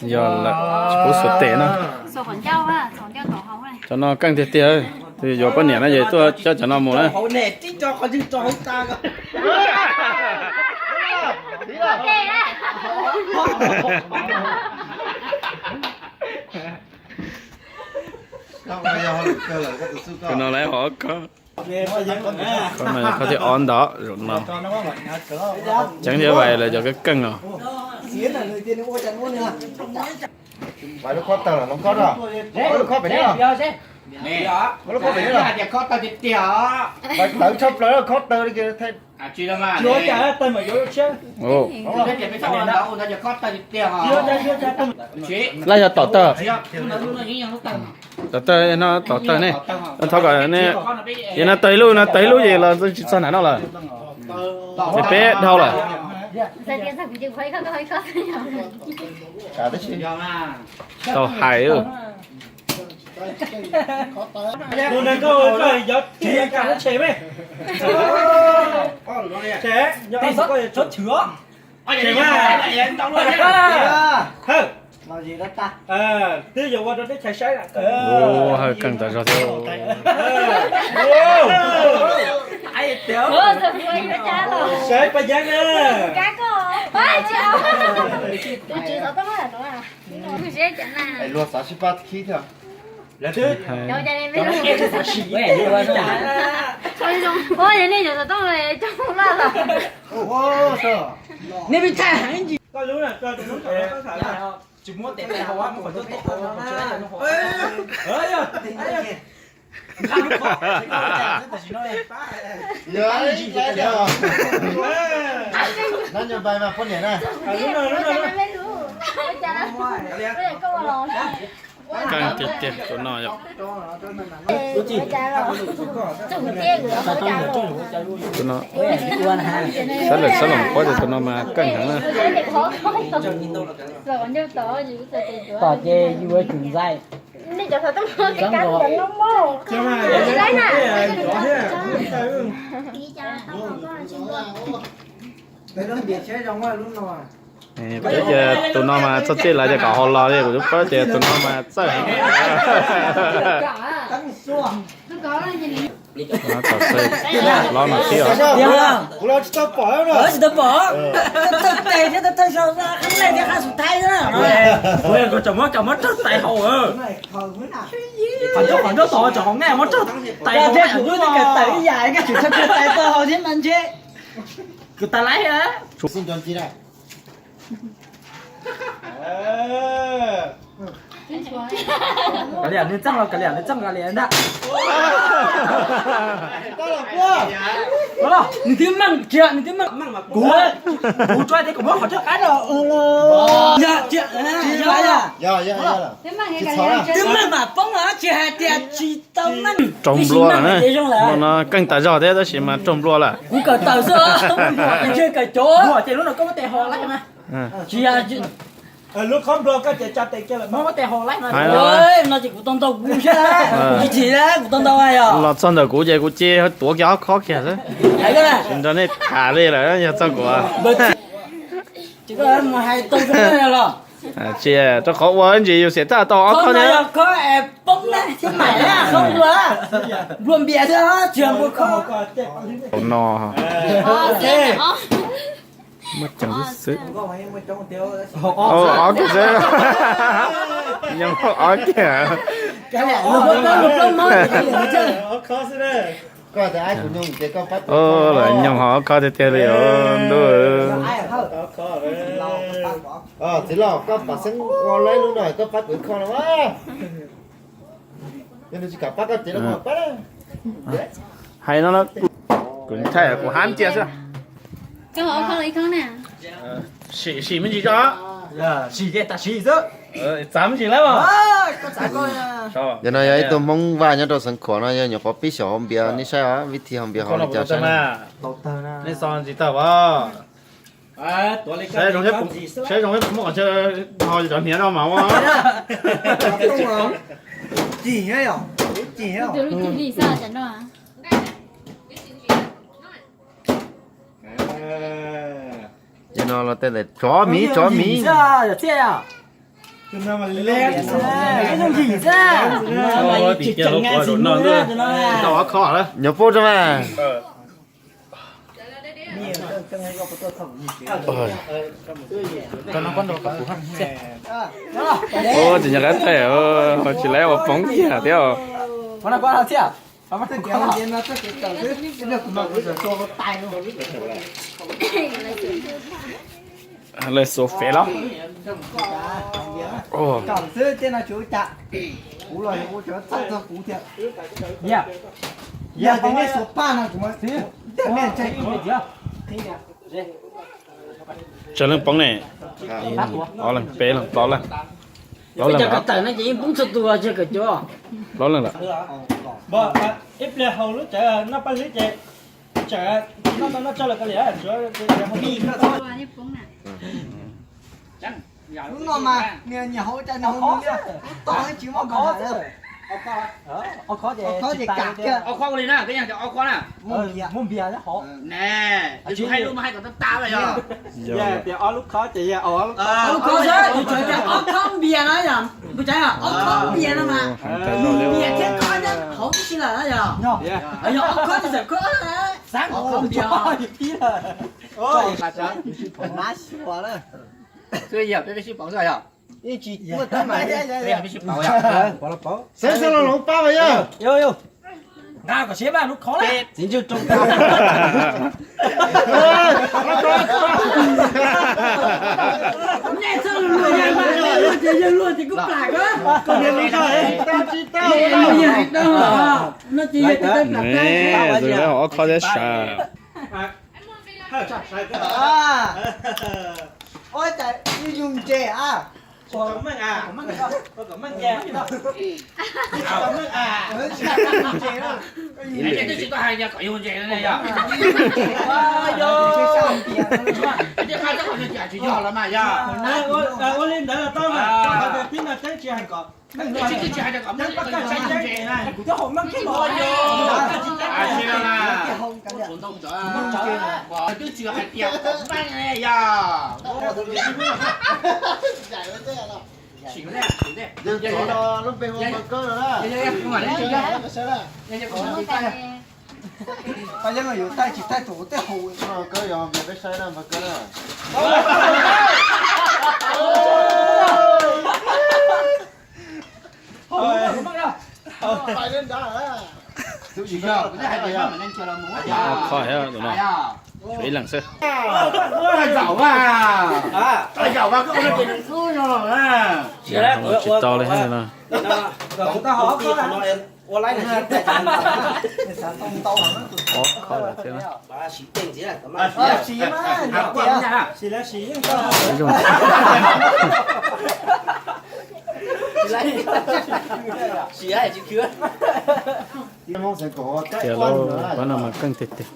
Yog lawm, tsis pub xuas tes no. Cov no keej tiag tiag, twb yuav poj niam no ces tuaj coj cov no mus na. Tus no lawv hov khob. Khob no yog khob thib ob ntag zaum no. Ceeb thiab vais lawv cov keej keej os. Vais lub khob tawg los, lub khob pem no. Lub khob pem no. Vais tawv tshaj plaws, khob tawg li. Laj yog tom tawg. Tom tawg no, tom tawg ne. Thov kom ne, yog no tawg ib lub, no tawg ib lub ces los tsis txog nram no lawm. Ces peb dhau lawm. Tau hais. Twb yuav ua rau teb chaws saib lawm. Hawj keej tas zog thiab. Saib paj yeeb na. Luag xav sib pab khib thiab. Lawv twb nej tsis muab tes hau mus qhov coj tos. Keej tiag tiag tus no yom. Tus no, sab lawm sab los paub tias tus no mas keej heev na. Tom ces yus yuav tsum zais. Peb ces tus no mas txog txij lawv ces kom haus los li, kuv twb paub tias tus no mas txawj heev. Tom txawj hlob no thiab. Tsis tau pom, thawj tes thiab thawj zaug qhab lej thiab qhab xus thaib na. Tsom muab, tsom muab rau tais haus. Qhov nroj, qhov nroj tod tsom haus nqaij muab rau tais haus thiab. Kuv lub tes kawm tawm ib yam, tsis tau tais tau haus thiab mas ntshe kuv tas laib. Kav liam nws txeej los, kav liam nws txeej kav liam ntag. Nws twb meej kiag, nws twb meej. Kuv, kuv tsuas tias kuv muab qhov roj qab no. Yog, yog, yog. Twb meej mam poob los tsis hais tias tsis tau meej. Raug nplua lawm na. No keej tas zog thiab tab sis mas raug nplua lawm. Kuv kawm tawm xwb, ntshe kawm cov. Ces lub no koj muab tes haus laib mas. Tsis yog lub khob nplua koj ces tsa tes kiag lawm, muab tes haus laib mas. No ces kuv tau ntau kuv thiab, kuv tsis chim, kuv tau ntau yog. Los txog ntawm kuv ces kuv cia tuav kiag ob khob kiag xwb. Tsis nrog nej tham li lawm yog txog kuv. Tsis, rau qhov ua ntsis yus xiam tag tau ob khob thiab. Khob es poob na, thiab maim na, khob nplua, nplua npias thiab tsis yog nplua khob. Tus no muaj ceem xwb xwb. Ob kiag xwb. Nyob ob kiag. Lawv nyoog ho ob khob tiag tiag li os ntuj. Txiv los koj pom xeeb ua laib lub no koj pab kuv kho no. Yog nws tsis kam pab koj ces los pab. Hais no kuv ntshai kuv hab cia xwb. Sim, sim me ntsis tso. Sim ces tam sim xwb. Txav me ntsis lawm. Yog no yog ib tug Hmoob Vaj nyob rau Xeev Khuam no yog nyuam qhuav pib xyaum haus npias, nej saib os, vib thi haus npias haus li cas saib. Nej xo ntsis tawm as. Saib zoo, saib zoo peb muab qhov chaw ho cov hniav no mas ua. Cim, cim. Yog no los tej ntawm tsov miv, tsov miv. Nyob puab rau mas. Ua tsis nyob qab thaij, tsis laib ua poob kiag thiab. Lawv xuas fev los. Tsawg leej poob ne? Ob leeg, peb leeg, plaub leeg, plaub leeg lawm. Plaub leeg lawm. Lub no mas nyias hauv cas nws hauv nws li, lub tod tsis muaj npaum ntawd. Ob khob ces kam kiag. Ob khob ua li na, koj yeej tias ob khob na. Muaj npias hauv. Nws hais lus mas hais kom tag tag lawm yog. Tias ob lub khob ces yog ob lub khob xwb, yus tsuas tias ob khob npias no yog, kuv tseem ob khob npias no mas. Npias thiab khob nyob hauv tib si lawm yog. Yog ob khob ces txawm khob, xav ob khob npias. Xwb yog peb peb sib pauv xwb yog. Yeej tsis muaj teeb meem li. Peb sib pauv yog. Xeeb xeeb los loov pab mas yog. Nqa kom siab mas lub khob na. Txiv ntswg rau. Nej txhob luag, luag ces yawg luag ces kuj plam koj. Luag yawg hais dab, no ces yawg tes taw plam tag. Tus lawv hauv ob khob thiab sas. Ua cas yus yus ntses a? Twb tsis tau hais tias kom yus ntses no ne yog. Ua li ntawd los tau mas, qhov tias tib no teb tsis hais kom, twb tsis hais tias kom meej, kuv twb hais tias kom meej ne yog. Lub npe hu Paj Kawb no na. Paj Yeeb yus thaij tsis thaij tus tej hu. Kawb yog peb saib na, Paj Kawb na. Ob khob thiab tus no. Tshuav ib leeg xwb. Tsis tau li thiab no. Ob khob lawm thiab na. Tias lub pab no mas keej tiag tiag.